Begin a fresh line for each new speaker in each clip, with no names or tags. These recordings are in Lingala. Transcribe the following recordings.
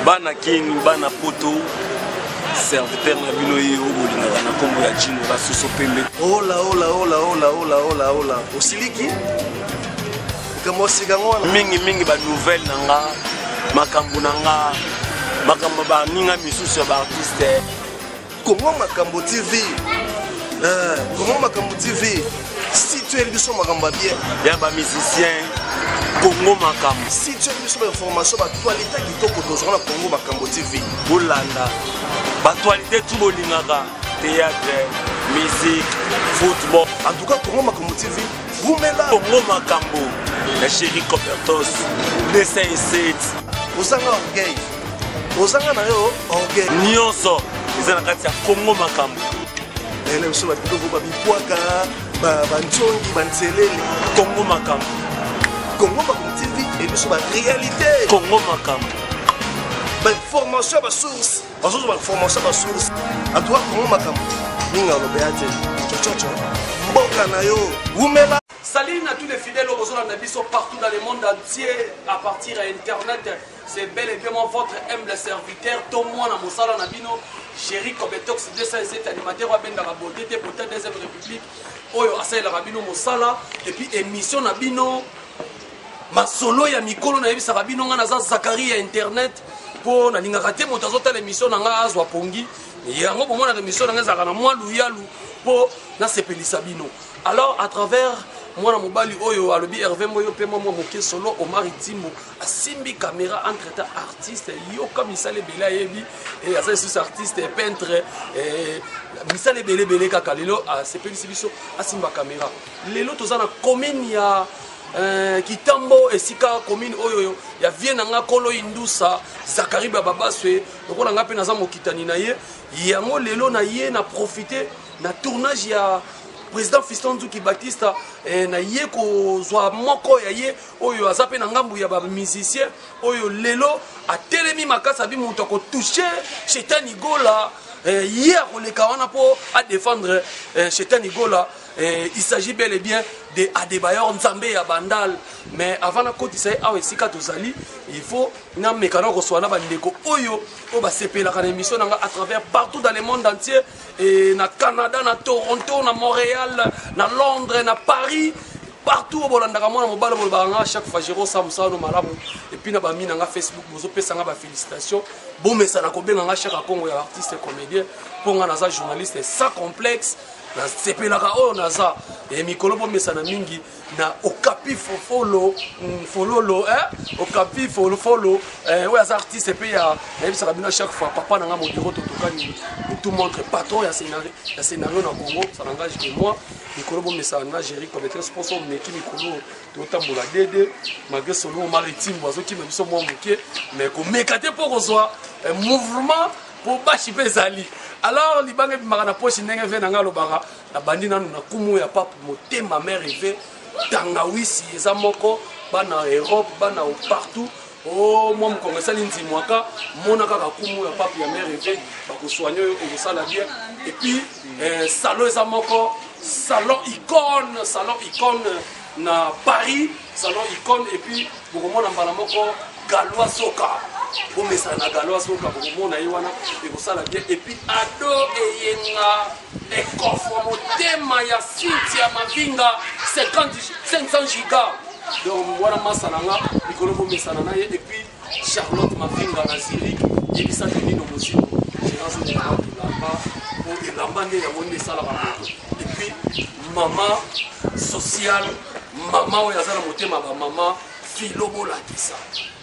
Bana Kin, bana poto, serviteur na bino ye oyo bolingaka na nkombo ya Jino la soso pembe.
Hola, hola, hola, hola, hola, hola, hola. Osiliki? Likambo osika yango wana.
Mingi mingi ba nouvelle na nga, makambo na nga, makambo baninga misusu ya ba artiste.
Congo Makambo TV. Eh, Congo Makambo TV. Si tu es biso makambo ya bien.
Ya ba musiciens Congo Makambo.
Si tu es biso ba information ba actualité kitoko tozwa na Congo Makambo TV.
Bolanda ba actualité tout bolingaka théâtre, musique, football.
En tout cas Congo Makambo TV wumela.
Congo Makambo ya chéri Copertos 207.
Ozanga orgueil. Ozanga na yo orgueil.
Nyonso eza na kati ya Congo Makambo.
Na biso babiloko babipwaka banzongi banzelele.
Congo Makambo.
Congo Makambo TV e biso ba réalité.
Congo Makambo.
Ba information ba source. Bazozwa ba information ba source. En tout cas Congo Makambo mingi aloba te. Chochocho. Mboka na yo wumela.
Salut à tous les fidèles oyo bozolanda biso partout dans le monde entier à partir ya internet. C'est bel et bien moi votre humble serviteur to mwana mosala na bino Jerry Kobetox 207 animateur abendaka beauté te beauté deuxième république oyo asalelaka bino mosala et puis émission na bino masolo ya mikolo nayebisaka bino nga naza Zakari ya internet mpo nalingaka te moto azotala émission na nga azwa pongi yango bomonaka émission na nga ezalaka na mwa luyalu mpo nasepelisa bino. Alors à travers mwana mobali oyo alobi Hervé Mboyo mpe mwa moke solo Omar Timbo asimbi caméra entre temps artiste yoka misala ebele ayebi e aza lisusu artiste peintre e, misala ebele ebele kaka lelo asepelisi biso asimba caméra. Lelo toza na commune ya Kitambo, esika commune oyo ya vie na nga kolo Indusa Zakari Bababaswe lokola nga mpe naza mokitani na ye yango lelo na ye na profiter na tournage ya président Fiston Nzuki Batista na ye kozwa moko ya ye oyo aza pe na ngambu ya ba musicien oyo lelo atelemi makasi abi moto akotouche Shetani Gola ye akoleka wana po a défendre Shetani Gola. Il s'agit bel et bien de Adebayor Nzambe ya Bandal. Mais avant nakotisa ye awa esika tozali, il faut nameka na koswana na bandeko oyo oyo basepelaka na émission na nga à travers partout dans le monde entier, et na Canada, na Toronto, na Montréal, na Londres, na Paris, partout oyo bolandaka mwana mobali bolobaka nga chaque fois Jero Samsano malamu. Et puis na bami na nga Facebook bozopesa nga ba félicitations, bomesana kobenga nga chaque Congo ya artiste comédien mpo nga naza journaliste sans complexe, nasepelaka oyo naza. E mikolo bomesana mingi na Okapi Fofolo, Fololo, Okapi Folofolo, oyo aza artiste pe ya nayebisaka bino chaque fois papa na nga Modiro Totokani tout montre patron ya scénario, ya scénario na Congo, ça n'engage que moi. Mikolo bomesana na Jerry comme sponsor meki mikolo totambola dede malgré solo Omar Timbo azokima biso mwa moke mais komeka te mpo kozwa mouvement po bashi pe ezali. Alors libanga ebimaka na poche ndenge ve na nga alobaka na bandi nanu na kumu ya pape motema mère eve tangawisi eza moko bana Europe bana partout o mwa mokongo esali nzimwaka mona kaka kumu ya pape ya mère eve bakosoigne oyo okosala bien. Et puis salon eza moko salon icône, salon icône na Paris, salon icône. Et puis bokomona mbala moko Galois Soka, bomesana na Galois Soka, bokomona ye wana ekosala bien. Et puis Ado Eyenga ekofo motema ya Cynthia Mavinga 500 giga, donc wana masa na nga mikolo bomesana na ye. Et puis Charlotte Mavinga na Zurich yebisa Nino Mozito gérance elamba po elamba nde yango nde esalaka moto. Et puis mama sociale, mama oyo aza na motema ba mama filo bolakisa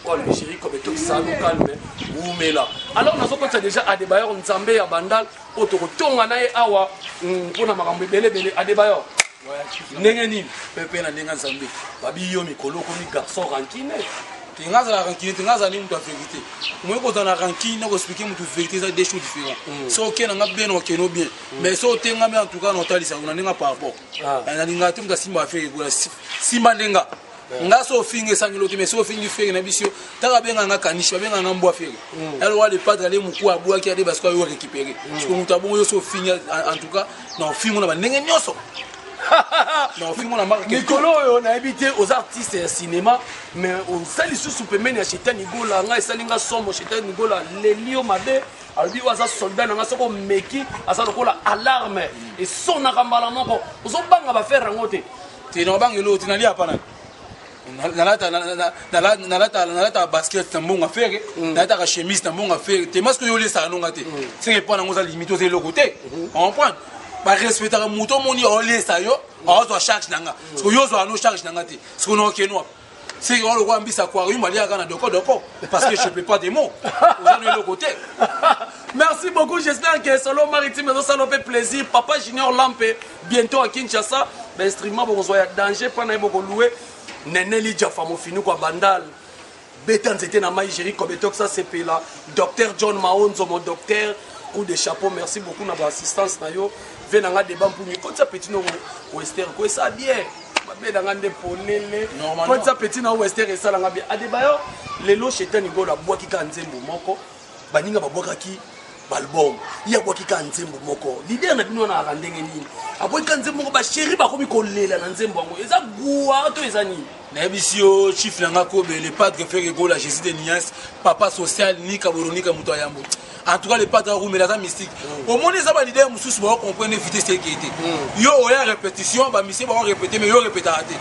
oyo Algérie comme etokisa no calme wumela. Alors nazokotisa déjà Adebayor Nzambe ya Bandal oyo tokotonga na ye awa mpona makambo ebele ebele. Adebayor ndenge nini
pepe na ndenge Nzambe
babi yo mikolo okomi garçon rancune.
Te nga azala rancune te, nga azala moto ya vérité. Moye kozala na rancune na koexpliquer moto vérité eza deux choses différentes. So oke na nga bien, okeno bien, mais so otenga bien en tout cas na otalisa na ndenge par rapport nalingaka te moto asimba affaire ekola simba ndenga nga so ofingi esangeli te, mais so ofingi fere na biso taka abenga nga kanishi, babenga nga mbwa fere alors le padre ale moku abwaki ade parce que ayo récupérer parce que moto abongo yo so ofingi en tout cas na ofingo na bandenge nyonso. Na ofingo na marque.
Mikolo oyo nayebi te, oza artiste ya cinéma, mais oza lisusu pembeni ya Shetani Gola. Ngai esali nga somo. Shetani Gola leli yo mabe, alobi oyo aza soldat na nga, soki omeki aza lokola alarme esonaka mbala moko. Ozobanga bafere yango te?
Te, na obanga eloko te. Nalia pana, nalataka basket na mbongo afere, nalataka chemise na mbongo afere te. Masque oyo olesaka nonga te, seke epa nango oza limite, oza eloko te. Comprendre, barespectaka moto. Omoni, aolesa yo, aozwa charge na nga. Siko yo ozwaka no charge na nga te, siko na okende wapi? Seke wana lokola mbisa aquarium aliaka na dokodoko, parce que je peux pas des mots, oza no eloko te.
Merci beaucoup, j'espère que Solo Maritime ezosala mpe plaisir. Papa Junior Lampe, bientôt à Kinshasa, bainstrument bokozwa ya danger mpa na ye, bokolouer Nene Lijafa Mofinuku ya Bandal, beta nzete na mai. Géri Kobetox asepela. Docteur John Maonzo, mon docteur, coup de chapeau, merci beaucoup na baassistance na yo. Ve na nga deba mpungi, kotisa petit no wester ko esa bien, mabe na nga nde polele.
Normalement.
Kotisa petit na wester esalanga bien. Adebayo, lelo Shetani Golo abwaki kaka nzembo moko, baninga babwakaki baalbum, ye abwaki kaka nzembo moko. Leader na bino wana aka ndenge nini? Abwaki kaka nzembo moko, bachéri bakomi kolela na nzembo yango. Eza gua to eza nini?
Nayebisi yo, chief na nga Kobe, le padre Ferre Gola, Jésus de Nias, papa social, nika boronika moto ya yambo. En tout cas, le padre arumela, aza mystique. Omoni, eza baleader mosusu baocomprendre vitesse eke te. Yo oya répétition, bamisie baorépété, mais yo répétaka te.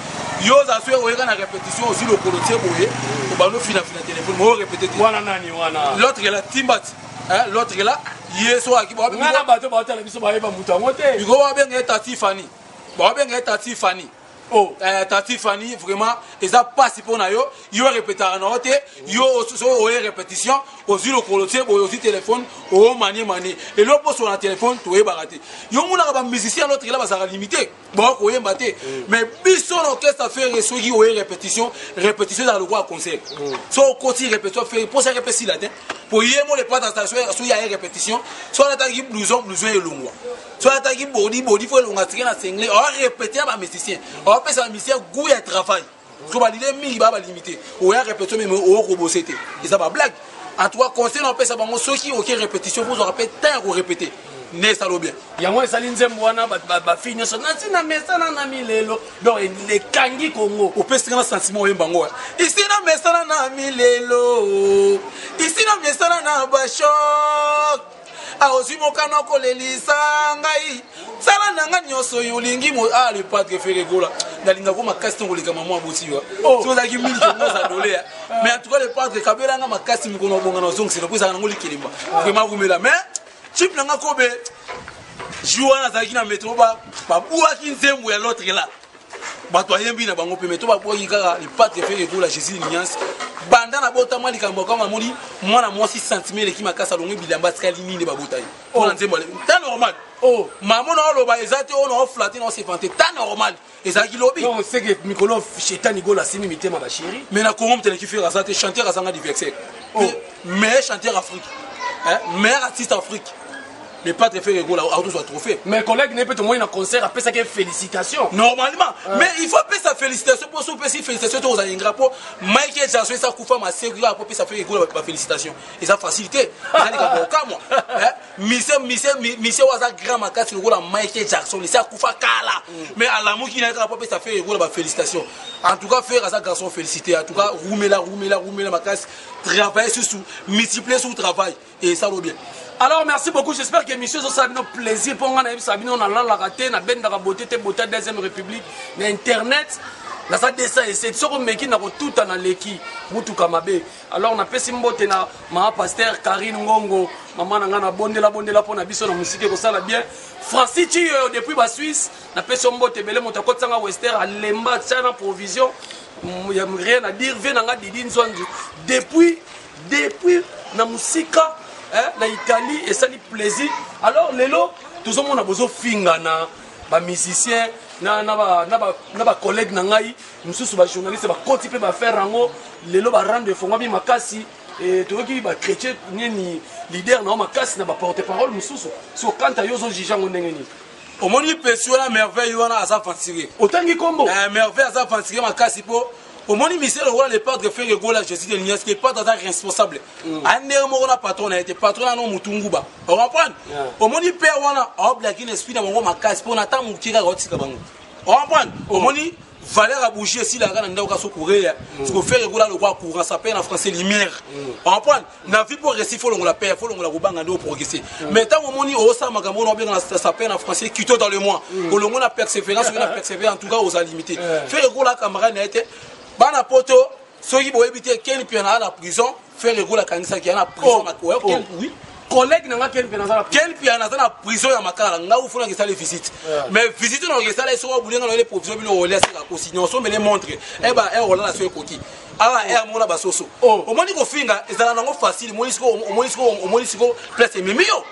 Yo oza so oyeka na répétition, ozwi lokolo tie boye, obanda ofinafina telefone, mais orépété te.
Wana nani wana?
L'autre là, timbat, hein, l'autre là, ye so aki.
Nga na bato baotala biso bayeba moto yango te.
Biko babenga ye tati Fani, babenga ye tati Fani.
Oh.
Tati Fani, vraiment eza pasi mpo na yo. Yo répétaka na yo te. Yo so oye répétition, ozwi lokolo tie boye, ozwi telefone, omanie manie lelo poso na telefone, toyebaka te. Yo monaka bamusicien, l'autre là, bazalaka limité, bakoyemba te. Mais biso na orchestre Ferre, soki oye répétition, répétition ezala lokola concert. So okoti répétition Ferre, mposa répétila te, po ye mo le padre, soki aye répétition, so alataki blouson, blouson elongwa, so alataki bodi, bodi fo elonga, tike na sengle, aorépété na bamusicien, aopesa bamusicien goût ya travail. So baleader mingi baa balimité. Oya répétition meme, okobose te, eza bablague. En tout cas, conseil na opesa bango, soki oke répétition, bozwaka mpe temps ya korépété nde esalo bien.
Yango esali nzembo wana, bafille nyonso nasi na mesana na milelo, donc lekangi Kongo.
Opesi nga na sentiment oyemba yango isi na mesana na milelo, isi na mesana na bashok, aozwi mokano kolelisa ngai, sala na nga nyonso oyo olingi. Ah, le padre Ferre Gola, nalingako makasi ntango koleka mama aboti wa. Soki ozalaki mingi oza dole ya, mais en tout cas, le padre kabelanga makasi. Mokolo obonga na ozongisela po ezalaka nango likelemba. Vraiment rumela. Mais chip na nga Kobe, jour wana azalaki na métro, babwaki nzembo ya l'autre là, bato ayembi na bango mpe, me to babwaki kaka le padre Ferre Gola, Jésus Niance. Banda na botama, likambo kama amoni mwana mwasi, sentiment eleki makasi, alongwi bilamba, atikali nini, babota ye mpona nzembo ta normal. Mama na oloba eza te oyo na oflatter na osefante ta normal, ezalaki lobi.
Donc c'est que mikolo Shetani Gola asimi mitema bachéri.
Mais na Congo, moto eleki Ferre aza te. Chanteur azanga adversaire, meilleur chanteur Afrique, meilleur artiste Afrique, le padre Ferre Gola autozwa trophée.
Mais collègue ne mpe tomoni na concert apesaki félicitation.
Normalement, mais il faut apesa félicitation, mpo so opesi félicitation to ozala ingrat, mpo Michael Jackson esa kufa maseki kaka mpo opesa Ferre Gola bafélicitation. Eza facilité, eza likambo okamwa. Mise oyo aza grand makasi lokola Michael Jackson esi akufa kala, mais alamuki na ye kaka mpo apesa Ferre Gola bafélicitation. En tout cas, Ferre aza garçon félicité. En tout cas, rumela, rumela, rumela makasi, travailler susu, multiplier sur travail et esalo bien.
Alors merci beaucoup, j'espère que émission ezosala bino plaisir, mpo nga nayebisa bino, nalalaka te, nabendaka bote te, bota deuxième république na internet, naza 207. Soki omeki na kotuta, naleki mutuka mabe. Alors napesi mbote na mama pasteur Karine Ngongo, mama na ngai, nabondela bondela mpo na biso na mosika, ekosala bien. Francis Chiyoyo depuis Basuisse, napesi yo mbote ebele. Moto akotisanga wester, alemba tia na provision, rien à dire. Vie na nga Didi Nzwanzu depuis na mosika, na Italie, esali plaisir. Alors lelo tozomona bozofingana bamusicien na bacollègue na ngai mosusu, bajournaliste bakoti mpe bafaire yango. Lelo barando efongwami makasi, toyoki bachrétien nini, leader na yo makasi na baporte parole mosusu. So kanta yo ozojuge yango ndenge nini?
Omoni pesi wana, Merveille wana aza aventurier.
Otangi kombo.
Merveille aza aventurier makasi, mpo omoni misele lokola le padre Ferre Gola, Jésus de Nias, le padre aza responsable andenge moko na patron na ye te. Patron nano mutu nguba, ocomprendre? Omoni père wana aoblaki na esprit na bango makasi, mpo na ata moke kaka otika bango. Ocomprendre? Omoni valeur ya bougie esilaka na ndako kaso koreya siko Ferre Gola lokwa courant, ça en français lumière. Comprendre? Na vie, pour réussir, faut longola père, faut longola kobanga nde oprogresser. Mais ntango omoni osala makambo ono obenga ça en français quito dans le mois, olongo na persévérance, oyo na persévérance, en tout cas oza limité. Ferre Gola camarade na ye te. Bana Poto, soki boyebi te, Ken Mpiana aza na prison. Ferre Gola akangisaki ya na prison. Oui.
Collègue na nga Ken Mpiana aza na
Ken Mpiana aza na prison ya Makala. Nga ufunaka esala visite, mais visite na okesala soki obulenga na ele provision bino olia seka kosi nyonso, omele montre eba ere olala so ekoki awa ere moko na basoso. Omoni, kofinga ezala nango facile. Omoni siko, omoni siko, omoni siko place ememi yo.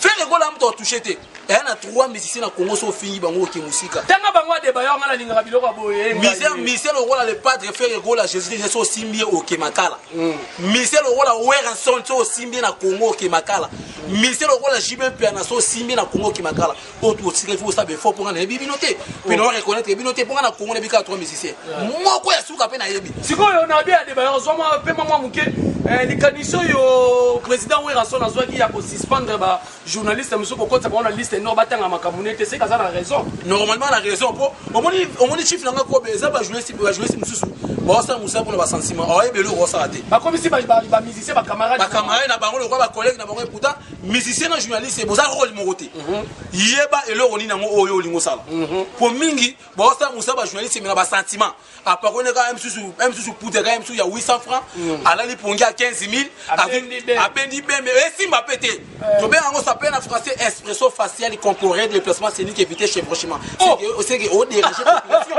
Ferre Gola moto atouche te. Eya na trois musiciens na Congo, so ofingi bango, oke mosika.
Tanga bango, adeba yo nga nalingaka biloko ya boye.
Musicien lokola le padre Ferre Gola Jésus, so osimbi ye, oke Makala. Musicien lokola Werrason, so osimbi ye na Congo, oke Makala. Musicien lokola JB Mpiana, so osimbi ye na Congo, oke Makala. Oyo osika, ifo osala effort mpo nga nayebi bino te, mpe na reconnaître bino te. Mpo nga na Congo nayebi kaka trois musiciens, moko ya suka mpe nayebi.
Sikoyo na bi adeba yo ozwa mwa pema mwa moke. Likanisi oyo président Werrason azwaki ya kosuspendre ba journaliste mosusu, kokotisa bango na liste noire, batanga makambo nete seke aza na raison?
Normalement na raison, mpo omoni, omoni chief na nga kobe eza bajournaliste. Bajournaliste mosusu baosala mosala mpona basentiment, aoyebi eloko osala te.
Bakomisi bamusicien bacamarade.
Bacamarade na bango lokola bacollègue na bango. Pourtant musicien na journaliste boza rôle moko te. Yeba eloko nini yango oyo olingi osala, po mingi baosala mosala bajournaliste me na basentiment. Apakoni kaka mosusu, mosusu puta kaka mosusu ya 800 francs, alali pongi ya 15 000, abendi bembe, esimba mpe te. Tobenga yango ça na français expression faciale corporelle, déplacement scénique, éviter chevauchement. C'est que odéranger population.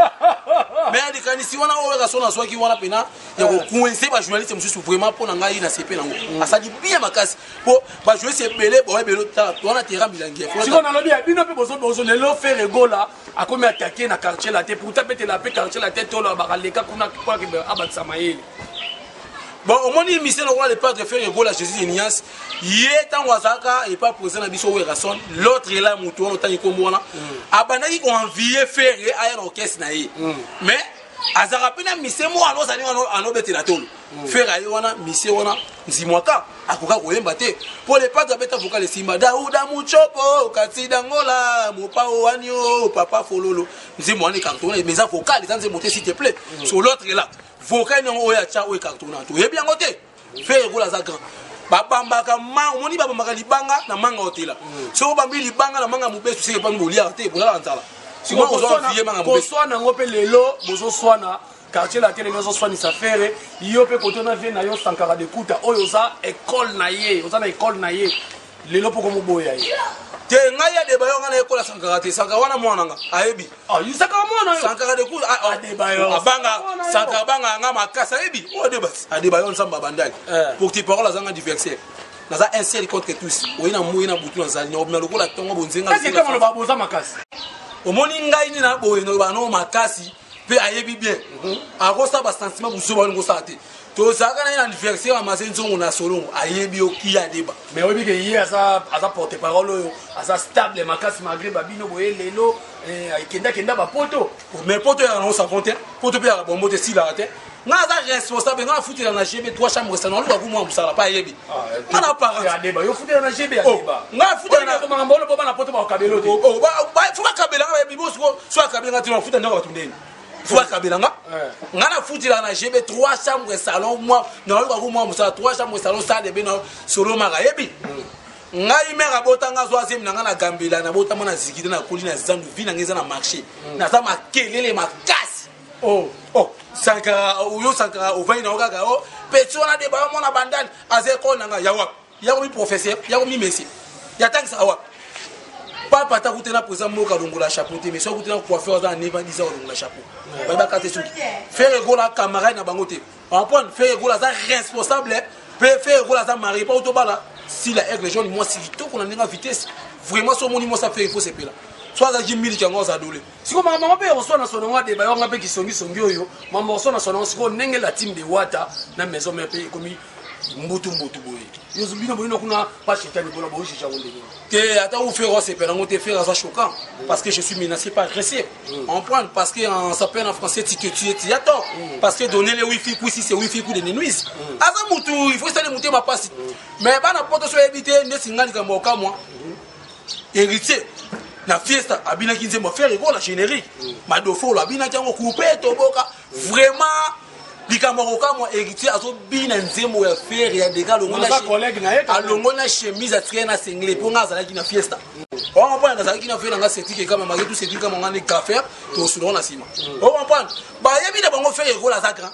Mais likanisi wana oyo kaka so nazwaki wana mpena ya kocoincer bajournaliste mosusu, vraiment mpo na ngai na sepe nango, asali bien makasi, mpo bajournaliste ebele baoyebele wana tera milangi.
Sikoyo nalobi ya bino mpe bozo lelo Ferre Gola akomi attaqué na Quartier Latin. Pourtant betela mpe Quartier Latin tolo bakaleka kuna mpo abakisa mayele.
Bon, omoni mission lokola le padre Ferre Gola Jésus de nuance, ye ntango azalaka epa président na biso Werrason, l'autre ela motu wana otangi nkombo wana, abandaki koenvier Ferre aya na orchestre na ye, mais azalaka mpe na mise moko anozali wana anobetela tolo. Ferre aye wana, mise wana nzimwaka akoka koyemba te, mpo le padre abeta vocal esimba dauda muchopo kati dangola mopao wani o papa fololo. Nzembo wana ecartonne, mais eza vocal, eza nzembo te, s'il te plaît. Sur l'autre là, vocal yango oyo atya oyo ecartonne, toyebi yango te. Ferre Gola aza grand. Babambaka ma, omoni, babambaka libanga na manga otela. Soki obambi libanga na manga mobesu, seke epami boliaka te, bolala nzala.
Koswana yango mpe lelo bozoswana Quartier Latin, lelo ozoswanisa Ferre. Yo mpe koto na vie na yo Sankara de Kuta oyo oza ekole na ye, oza na ekole na ye lelo mpo komoboya ye.
Te, ngai ya deba yo, ngai nayekola Sankara te. Sankara wana mwana nga ayebi.
Sankara mwana yo.
Sankara de Kuta abanga, Sankara abanga nga makasi, ayebi oyo adeba, adeba yo nzambe abandali. Pour tes paroles, azanga adversaire, naza un seul contre tous. Oye na moi na butu, nazali na obima lokola ntongo bonzenga.
Boza makasi.
Omoni ngai nini na boye naloba no makasi mpe ayebi bien, akosala basentiment mosusu balingi kosala te. Tozalaka na ye na anniversaire ya Maze Nzongo na Solongo, ayebi yo ki adeba.
Mais oyebi ke ye aza porte parole oyo aza stable makasi malgré babino boye lelo ekendakenda bapoto.
Mais poto yaka nango savon te, poto mpe yaka bombo te, esilaka te. Nga aza responsable, nga afutela na GB 3 chambre salon, aluka ku mwa mosala pa ayebi nga na parent.
Adeba yo futela na GB, adeba.
Nga afutela
na makambo oyo bo bana poto bakabelo te.
Fo bakabela nga, bayebi bo siko so akabela nga te, nafuta ndako bato ndeni fo bakabela nga. Nga nafutelaka na GB 3 chambre salon, mwa naluka ku mwa mosala, 3 chambre salon, salle be na solo maka ayebi ngai. Mare abotanga, azwa azemi na ngai na Gambela, nabotama na Zikite, nakoli na zandu, vi na ngai eza na marché, naza makelele makasi. Oh, Sankara oyo, Sankara ovandi nango kaka o peti wana de baomona bandani, aza ekole na ngai ya wapi? Yakomi professeur, yakomi messie, yatangisaka wapi? Papa ata kutena président mboka alongola chapeau te, mais soki akutena coiffeur aza na 9 ans, 10 ans, alongola chapeau, bayebaka te soki Ferre Gola camarade na bango te. Comprendre, Ferre Gola aza responsable mpe Ferre Gola aza marié mpo tobala Sila Aigle Jaune, mwasi kitoko na ndenge ya vitesse. Vraiment, so omoni mwasi aFerre, il faut sepela. So azalaki miliki yango aza dole.
Sikoyo makambo yango mpe oswana swana yango, adeba yo nga mpe kisongisongi oyo mambo oswana swana yango. Sikoyo ndenge la team de Wata na Maison Mère mpe ekomi mbutu mbutu boye, yo bino boyino kuna pa shetani bona bojuge yango ndenge?
Te, ata ou Ferre osepela yango te, Ferre aza choquant parce que je suis menacé par agressé. Comprendre? Parce que en s'appelle en français tu te tues, tu as tort, parce que donner les wifi coup si c'est wifi coup de nuise aza mutu, il faut sale mutema pasi. Mais bana poto so yebi te ndesi nga likambo okamwa héritier. Na fiesta abinaki nzembo Ferre Gola générique. Madofolo abinaki yango coupe toboka. Vraiment likambo ya kokamwa, Héritier azobina nzembo ya Ferre ya dega. Alongoli na chemise, atikali na singlet, mpo nga azalaki na fiesta. Ocomprendre, nazalaki na Ferre nanga Cédrik Ekama maki tu Cédrik Kama nga nde gafer tosulongo na nsima. Ocomprendre, bayebi na bango Ferre Gola aza grand.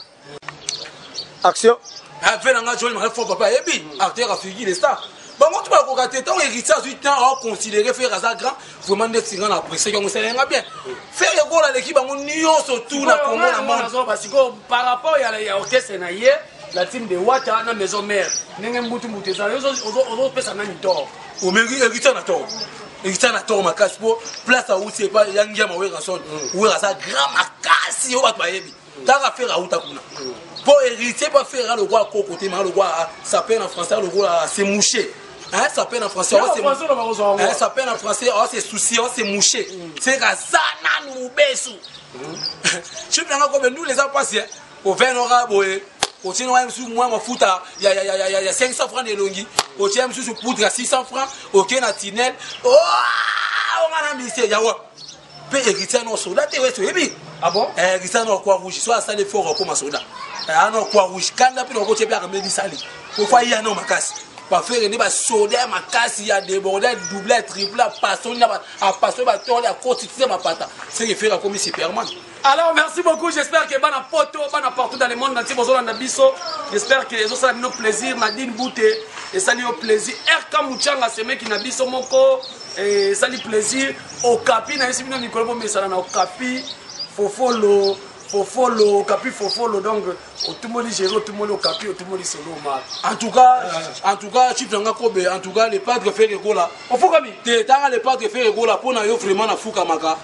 Action.
Ave nanga Joel Marie fort papa ayebi acteur afigi le star bango tu bakoka te. Ntango Héritier azwi temps aconsidéré Ferre aza grand, vraiment ndeti nga na apprécie yango, esalenga bien. Ferre Gola aleki bango nyonso tu na Congo, na monde.
Sikoyo, par rapport ya orchestre na ye, la team de Wata na Maison Mère, ndenge mbutu mbutu ezala, ozopesa nani tort?
Omengi Héritier na tort, Héritier na tort makasi, mpo place awuti epa ya Ngiama Werrason. Wera aza grand makasi oyo bato bayebi taka Ferre auta kuna, mpo Héritier mpo Ferre lokola koko te, maa lokola sapin na français, lokola se moucher. Hein, sapin na français, hein, sapin na français, oh, c'est souci, oh, c'est moucher. C'est kaza nanu mobesu. Chip nanga kobe nous les a passé au vin ora boye. Otie na mosusu mwa mafuta ya 500 francs na elongi, otie mosusu poudre ya 600 francs, oke na tunnel onga na ministère yawa mpe Héritier no soda te wesi oyebi.
Ah bon?
Héritier no croix rouge, so asali fort akoma soda ano croix rouge kanda mpe nakotie mpe akameli sali pofa ye ano makasi. BaFerre nde basoda ya makasi ya déborde, ya double, ya triple, apasoli apasoli batole, akoti tina mapata seke Ferre akomi superman.
Alors merci beaucoup, j'espère que bana poto, bana partout dans le monde entier bozolanda biso. J'espère que ezosala bino plaisir. Nadine Boute esali yo plaisir. RK Muchanga semeki na biso moko esali plaisir. Okapi na yesi bino mikolo bomesana na Okapi fofolo fofolo Okapi fofolo. Donc otumoli Géri, otumoli Okapi, otumoli Solo Omar.
En tout cas, chief nanga Kobe, en tout cas le padre Ferre Gola.
Ofukami.
Te, tanga le padre Ferre Gola mpo na yo vraiment nafukamaka.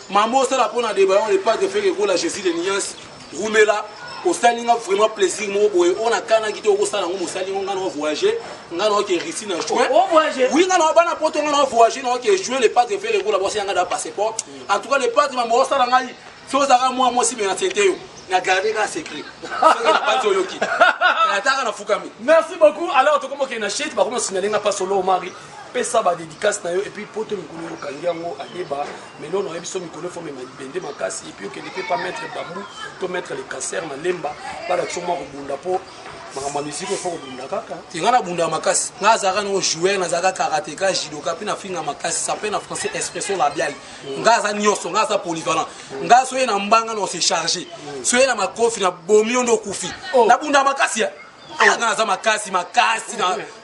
Mama osala mpo na debayon le padre Ferre Gola, Jésus de nuance, rumela osali nga vraiment plaisir moko boye oyo nakanaki te okosala yango. Mosali ngo nga na voyage, nga na oke Russie na juin. Oui, nga na bana poto, nga na voyage na oke juin. Le padre Ferre Gola bosi yanga da passeport. En tout cas le padre, mama osala ngai so ozalaka mwa mwasi me na sente yo na garde kaka secret soki na banzi oyoki nataka nafukami.
Merci beaucoup. Alors tokoma okende na shit, bakoma signale nga pa Solo Omari. Pesa badédicace na yo et puis poto mikolo okangi yango ayeba melo na oyebi so mikolo efo mema libende makasi et puis okende mpe pa maître bambu to maître le casser na lemba balakisa mwa kobunda mpo makambo ya musique efo kobunda kaka.
Te, nga nabundaka makasi. Nga azalaka nango joueur, nazalaka karateka, judoka mpe nafinga makasi, sapin na français, expression labiale. Nga aza nyonso, nga aza polyvalent. Nga soye na mbanga na ose charge, soye na makofi na bomi yo nde okufi. Nabundaka makasi ya nga naza makasi makasi.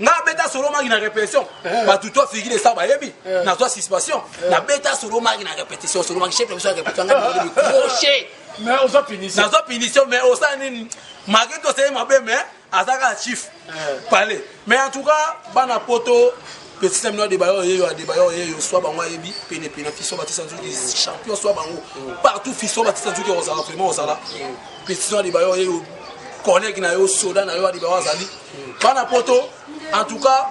Nga abeta Solo Maki na répétition, bato to afiki esa bayebi nazwa suspension. Nabeta Solo Maki na répétition, Solo Maki chef na biso ya répétition, nga crochet.
Mais oza punition.
Nazwa punition, mais osala nini? Malgré tosali mabe, mais aza kaka chief palais. Mais en tout cas bana poto, petit na bino adebayo oyeyo, adebayo oyeyo swa bango ayebi penepene fiso Batisa Nzuki champion swa bango partout. Fiso Batisa Nzuki ozala vraiment ozala petit no adebayo oyeyo, collègue na yo, soda na yo adebayo azali. Bana poto, en tout cas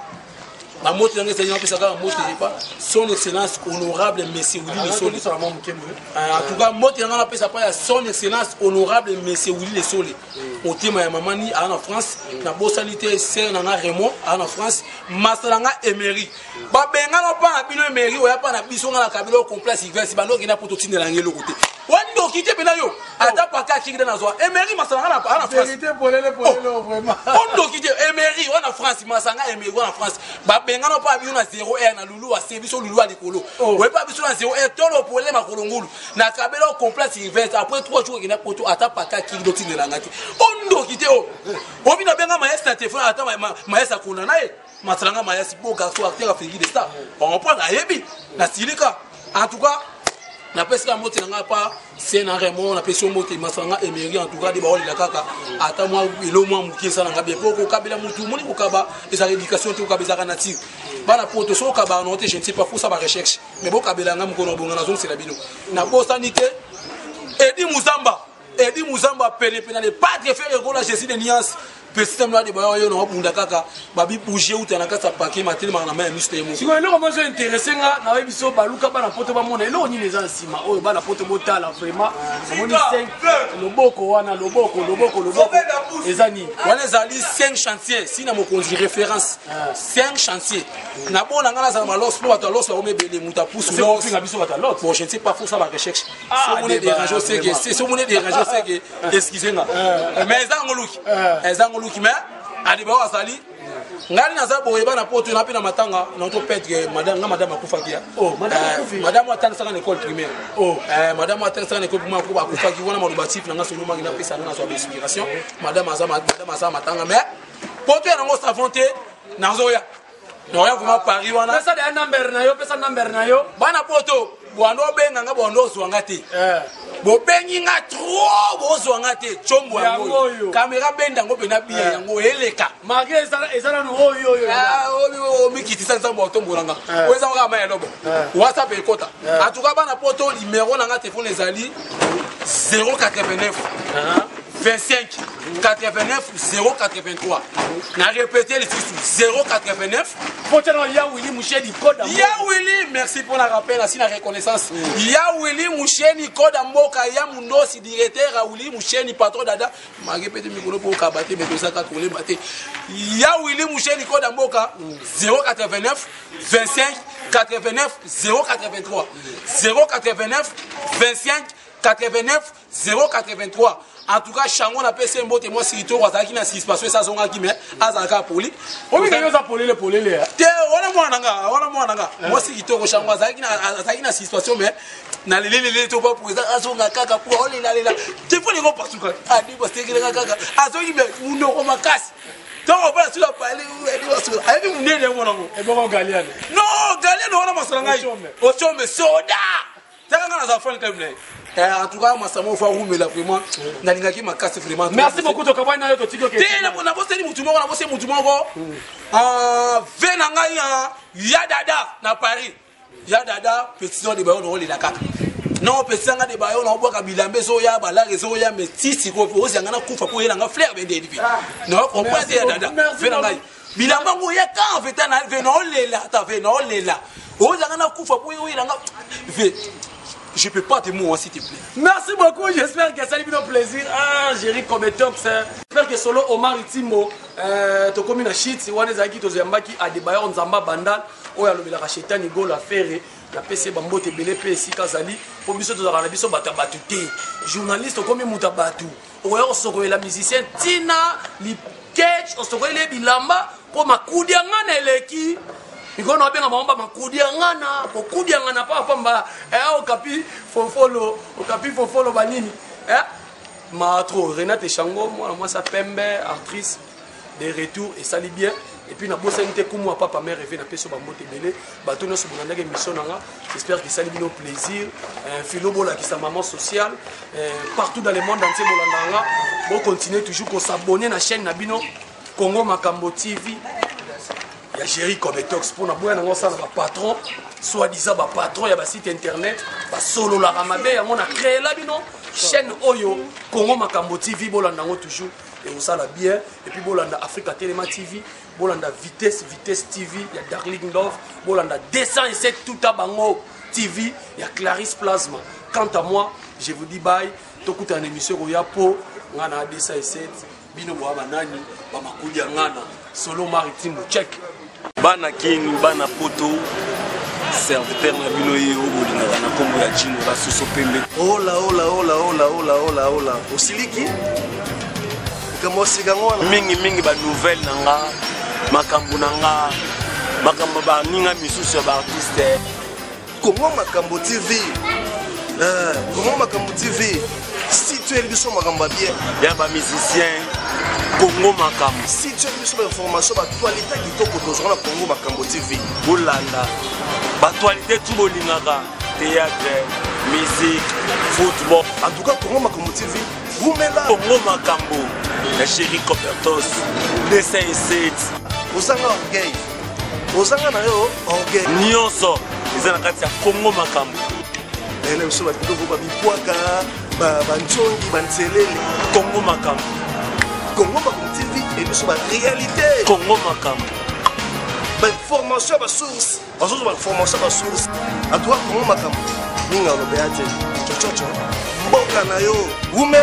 bamoto yango ezali napesa kaka mbote epa son excellence honorable monsieur Willy Lesole. En tout cas mbote yanga napesa pa ya son excellence honorable monsieur Willy Lesole, motema ya mamani aa na France. Nabosani te ser na nga Raymond aa na France, masa na nga Emery babengana mpa na bino. Emery oya mpa na biso, nga na kabila ocomplet silvestre bando okenda po totindela yango eloko te, wandoki te mpena yo ata paka akiki te. Nazwa Emery masa na nga na France, ondoki te. Emery wana France, masanga Emery wana France, babengana mpa bino na 0 r na lulu ase biso lulu ya likolo oyepa biso na 0 r tolo pole makolo ngulu na kabela ocomplet silvestre. Après 3 jours okenda poto ata paka akiki totindelanga te, ondoki te. O obi nabenga mayesi na telefone, ata mayesi akona na ye masalanga mayasi beau garçon, acteur afiki de star comprendre ayebi na silika. En tout cas napesi ka mbote na nga pa se na Raymond, napesi yo mbote masanga Emery. En tout cas de baolela kaka ata mwa elo mwa moke esalanga bien mpo kokabela motu omoni kokaba ezalaka éducation te, kokaba ezalaka nature. Bana poto so okabaka nango te, je ne sais pas, fosa barecherche, mais bokabela nga mokolo na bonga nazongisela bino. Nabosani te Edi Muzamba, Edi Muzamba penepene le padre Ferre Gola, Jésus de nuance. Petit na mlade bayo yo na obunda kaka babi bouger uta na kati ya paquet matelemaka na mai ya miso te ye moko.
Sikoyo eloko moko interesse nga nayebi biso baluka bana poto bamona eloko nini eza na nsima oyo bana poto botala vraiment omoni 5 loboko wana loboko loboko loboko eza nini?
Wana ezali 5 chantier si na mokonzi référence 5 chantier na bona nga nazala malos mpo bato ya los bakomi ebele moto apusu
los biso bato ya los.
Bon, je ne sais pas, faut ça ba recherche.
Ah,
So moni dérange oseke, so moni dérange oseke, excusez nga, mais eza yango luki, eza yango luki. Mais Adeba azali ngai naza boye bana poto na mpe na matanga na to perdre madame nga. Madame akufaki ya
Oh, madame akufi.
Madame atangisaka na école primaire.
Oh.
Madame atangisaka na école primaire ko akufaki wana maloba type na nga solomaki napesa nga nazwa bainspiration. Madame aza, madame aza matanga, mais poto ya nango savon te. Nazoya, naoya vraiment Paris wana.
Pesa deya number na yo, pesa number na yo.
Bana poto bwando obenga nga, bwando ozwa nga te. Bobengi nga trop, bozwa nga te. Tshombo
yango
yango
oyo.
Kamera benda yango mpena bia yango eleka.
Malgré eza nanu oyo oyo.
Ah, omikitisa nzambe otombola nga. Oyo eza kaka mai ya lobo. WhatsApp ekota. En tout cas bana poto, numéro na nga telefone ezali 089 25 89 083. Na répété lisusu, 089.
Potia na ya Willy Musheni koda.
Ya Willy, merci pour la rappel, asi na reconnaissance. Ya Willy Musheni koda mboka, ya Mundosi directeur ya Willy Musheni patron dada. Mage pete mikolo po kaba te, mais tozaka kolemba te. Ya Willy Musheni koda mboka, 089 25 89 083, 089 25 89 083. En tout cas Chango napesi ye mbote, mwasi kitoko, azalaki na suspension esi azongaki, mais azalaka poli.
Obika yo oza polele polele ya.
Te, wana mwana nga, wana mwana nga, mwasi kitoko. Chango azalaki na suspension, mais na lelelele to pa président azonga kaka po olelalela telefone eko pasuka. Adi basekelaka kaka azongi, mais munoko makasi ntango bana soki apale adi basuka ayebi munene yango nango.
Eboko Galiane.
Non, Galiane wana masala ngai.
Ochombe.
Ochombe soda taka nga naza fan club na ye. En tout cas masamo fa rumela vraiment nalingaki makasi vraiment.
Merci beaucoup, tokabwani na yo, totiki oke.
Te, nabosani mutu moko, nabosani mutu moko. Ah, ve na ngai, ah, ya dada na Paris, ya dada petit de bayo naolela kaka non petit nga de bayo naobwaka bilamba ezoya balare ezoya, mais ti sikoyo ozanga nakufa mpo oyelanga fleur bendeli mpe na comprendre te. Ya dada
Merci
ve na ngai bilamba yango oyaka veta na ve naolela ata ve naolela ozanga nakufa mpo oyelanga ve. Je peux pas te mot, s'il te plaît.
Merci beaucoup, j'espère que ça lui fait plaisir. Ah, Jerry Cometox. J'espère que solo Omar Timbo, tokomi na shit, wana ezalaki tozoyambaki Adebayor Nzamba Bandal, oyo alobelaka Shetani Gola Ferre, napesi ye bambote ebele mpe esika azali, mpo biso tozalaka na biso bato ya bato te. Journaliste okomi moto ya bato, okoya kosokolela musicien ntina likech, osokoleli ye bilamba mpo makudi ya ngana eleki mikolo na babenga bango bamakudi ya ngana kokudi ya ngana pamba pamba. Okapi fofolo, okapi fofolo banini, matro Renate Shango mwana mwasi ya pembe, actrice de retour esali bien. Et puis nabosani te kumu ya papa mère eve, napesi yo bambote ebele. Bato nyonso bolandaki émission na nga, j'espère que esali bino plaisir. Filo bolakisa maman sociale, partout dans le monde entier bolanda nga, bocontinue toujours kosabonner na chaîne na bino Congo Makambo TV ya Géri Cometox mpona boya nango osala bapatron, soi-disant bapatron ya basite internet basololaka mabe yango. Na créela bino chaîne oyo Congo Makambo TV, bolanda yango toujours, ekosala bien. Et puis bolanda Africa Telema TV, bolanda Vitesse Vitesse TV ya Darling Love, bolanda 207 Tuta Bango TV ya Clarisse Plasma. Quant à moi, je vous dis bye, tokutana na émission koya po nga na 207. Bino boya banani bamakuli ya ngana solo maritime check.
Bana Kini, bana poto, serviteur na bino ye oyo bolingaka na nkombo ya Jino Basoso Pembe.
Ola ola ola ola ola ola ola, osiliki likambo osika yango wana.
Mingimingi banouvelle na nga, makambo na nga, makambo baninga misusu ya baartiste.
Kongo Makambo TV. Kongo Makambo TV, si toyeli biso makambo ya bien
ya bamusicien, Kongo Makambo.
Si toyeli biso bainformation, baactualité kitoko, tozwaka na Kongo Makambo TV.
Bolanda baactualité tu bolingaka, théâtre, musique, football.
En tout cas Kongo Makambo TV rumela.
Kongo Makambo ya Chéri Copertos 207.
Ozanga orgueil, ozanga na yo orgueil.
Nyonso eza na kati ya Kongo Makambo.
Na biso babiloko babipwaka, banzongi, banzelele.
Kongo Makambo.
Kongo Makambo TV. Ebiso ba réalité.
Congo makambo.
Ba information ba source. Bazozwa ba information ba source. En tout cas, Congo makambo. Minga olobeya te. Chochocho. Mboka na yo. Wumela.